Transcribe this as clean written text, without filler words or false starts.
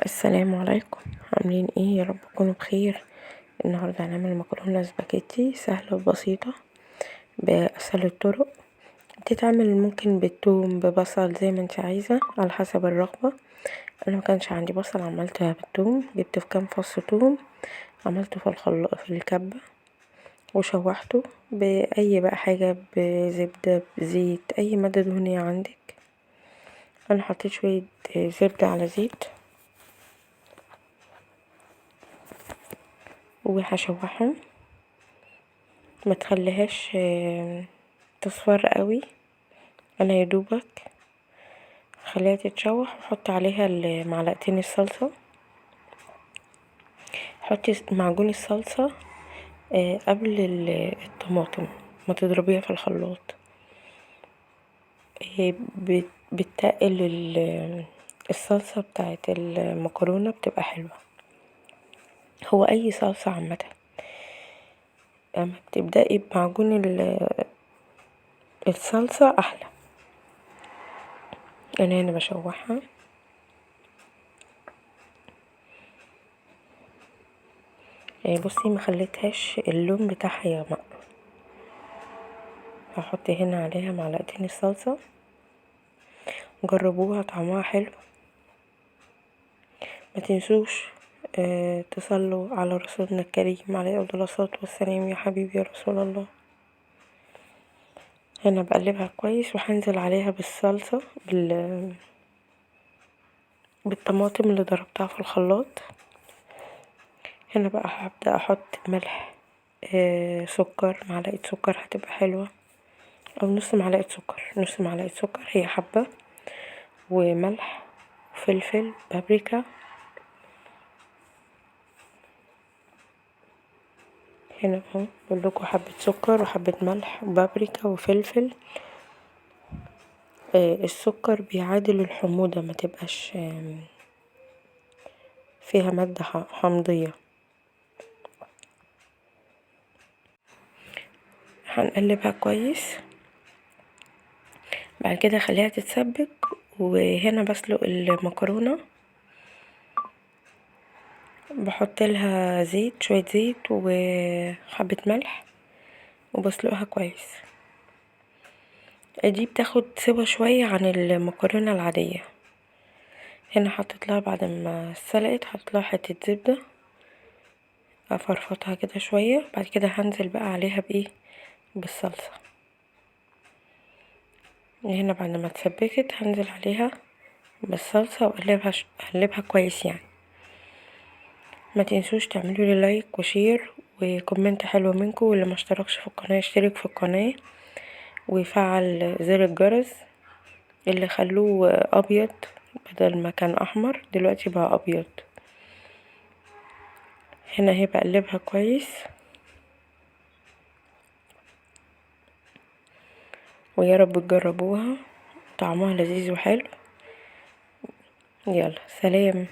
السلام عليكم. عاملين ايه؟ يا رب تكونوا بخير. النهارده هنعمل مكرونه سباكيتي سهلة وبسيطة باسهل الطرق. بتتعمل ممكن بالثوم ببصل زي ما انت عايزه على حسب الرغبة. انا ما كانش عندي بصل عملتها بالثوم، جبت في كام فص ثوم عملته في الخلاط في الكبه وشوحته باي بقى حاجة، بزبده بزيت اي مادة دهنية عندك. انا حطيت شوية زبدة على زيت وهشوحهم، ما تخليهاش تصفر قوي، انا يدوبك خليها تتشوح. وحط عليها معلقتين الصلصه. حطي معجون الصلصه قبل الطماطم ما تضربيها في الخلاط، بتقل الصلصه بتاعت المكرونه بتبقى حلوة. هو اي صلصه عامة اما بتبدأي بمعجون الصلصه احلى. انا هنا بشوحها. بصي ما خليتهاش اللون بتاعها يغمق. هحط هنا عليها معلقتين الصلصه. جربوها طعمها حلو. ما تنسوش تصلوا على رسولنا الكريم عليه افضل الصلاة والسلام. يا حبيبي يا رسول الله. هنا بقلبها كويس وهنزل عليها بالصلصه بالطماطم اللي ضربتها في الخلاط. هنا بقى هبدأ احط ملح، سكر، معلقه سكر هتبقى حلوة، او نص معلقه سكر، نص معلقه سكر هي حبه، وملح وفلفل بابريكا. هنا اهو بقول لكم حبه سكر وحبه ملح وبابريكا وفلفل. السكر بيعادل الحموضة، ما تبقاش فيها مادة حمضيه. هنقلبها كويس. بعد كده خليها تتسبك. وهنا بسلق المكرونه، بحط لها زيت، شوية زيت وحبه ملح، وبسلقها كويس. دي بتاخد سوا شوية عن المكرونه العادية. هنا حطيت لها بعد ما اتسلقت حطيت لها حتة زبدة افرفطها كده شوية. بعد كده هنزل بقى عليها بايه؟ بالصلصه. هنا بعد ما اتسبكت هنزل عليها بالصلصه واقلبها اقلبها كويس يعني. ما تنسوش تعملوا لي like و share و comment حلو منكم، واللي ما اشتركش في القناة يشترك في القناة ويفعل زر الجرس اللي خلوه ابيض بدل ما كان احمر، دلوقتي بقى ابيض. هنا اهي بقلبها كويس، ويا رب تجربوها، طعمها لذيذ وحلو. يلا سلام.